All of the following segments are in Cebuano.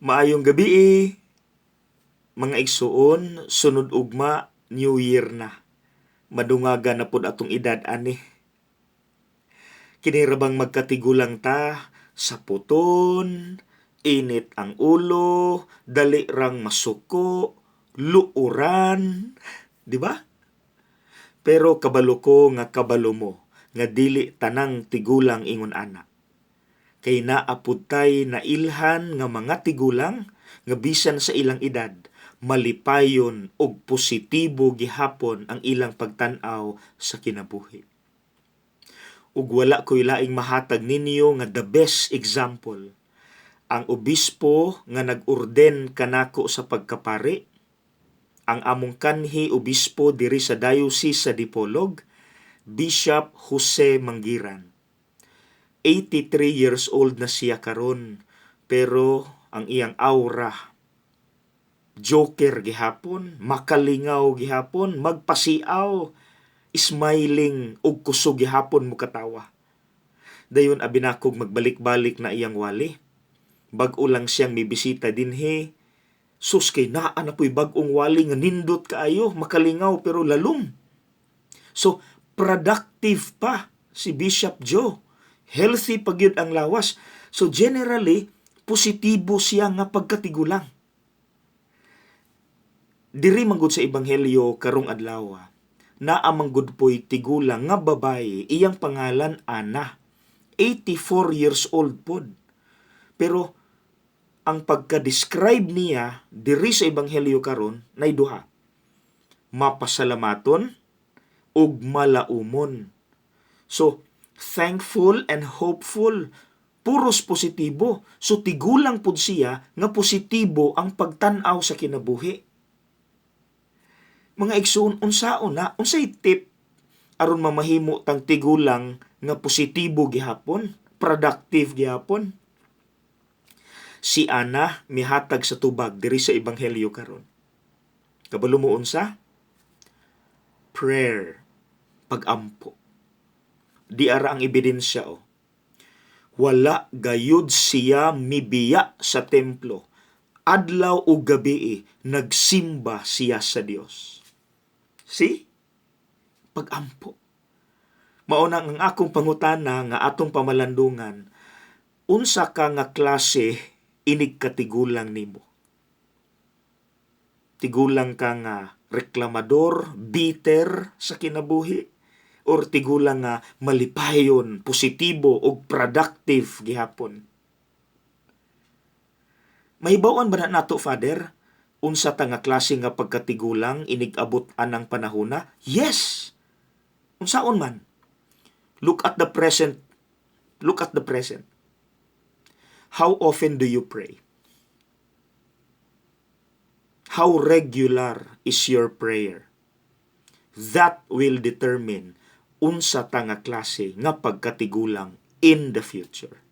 Maayong gabii, mga igsuon. Sunod ugma, New Year na. Madungaga na pod atong edad ani. Kini ra bang magkatigulang ta sa puton, init ang ulo, dali rang masuko, luoran, di ba? Pero kabalo ko nga kabalo mo nga dili tanang tigulang ingon ana. Kay naa pud tay nailhan nga mga tigulang nga bisan sa ilang edad, malipayon og positibo gihapon ang ilang pagtan-aw sa kinabuhi. Ug wala ko'y laing mahatag ninyo nga the best example. Ang obispo nga nag-orden kanako sa pagkapari, ang among kanhi obispo diri sa Diocese sa Dipolog, Bishop Jose Manggiran. 83 years old na siya karon, pero ang iyang aura, joker gihapon, makalingaw gihapon, magpasiaw, smiling ug kusog gihapon mokatawa. Dayon abi nakog magbalik-balik na iyang wali. Bag-o lang siyang mibisita dinhi. Sus, kay naa na po'y bag-ong wali nga nindot kaayo, makalingaw pero lalom. So, productive pa si Bishop Joe. Healthy pa gyud ang lawas. So generally, positibo siya nga pagkatigulang. Diri manggod sa ebanghelyo karong adlaw, naa manggod po'y tigulang nga babaye, iyang pangalan Ana. 84 years old pod. Pero ang pagka-describe niya diri sa ebanghelyo karon nay duha. Mapasalamaton ug malaumon. So, thankful and hopeful. Puros positibo. So tigulang pud siya nga positibo ang pagtan-aw sa kinabuhi. Mga igsoon, unsaon na, unsay tip aron mamahimo tang tigulang nga positibo gihapon, productive gihapon? Si Ana mihatag sa tubag diri sa ebanghelyo karon. Kabalo mo unsa? Prayer, pagampo. Di ara ang ebidensya oh. Wala gayud siya mibiya sa templo. Adlaw ug gabi nagsimba siya sa Dios. See? Pagampo. Mao na ang akong pangutana nga atong pamalandungan, unsa ka nga klase inig katigulang nimo? Tigulang ka nga reklamador, bitter sa kinabuhi, or tigulang nga malipayon, positibo ug productive gihapon? Mahibaw-an ba na nato, Father, unsa ta nga klase nga pagkatigulang inig abot anang panahona? Yes. Unsaon man? Look at the present. Look at the present. How often do you pray? How regular is your prayer? That will determine unsa ta nga klase nga pagkatigulang in the future.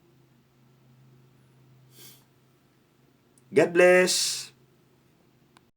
God bless.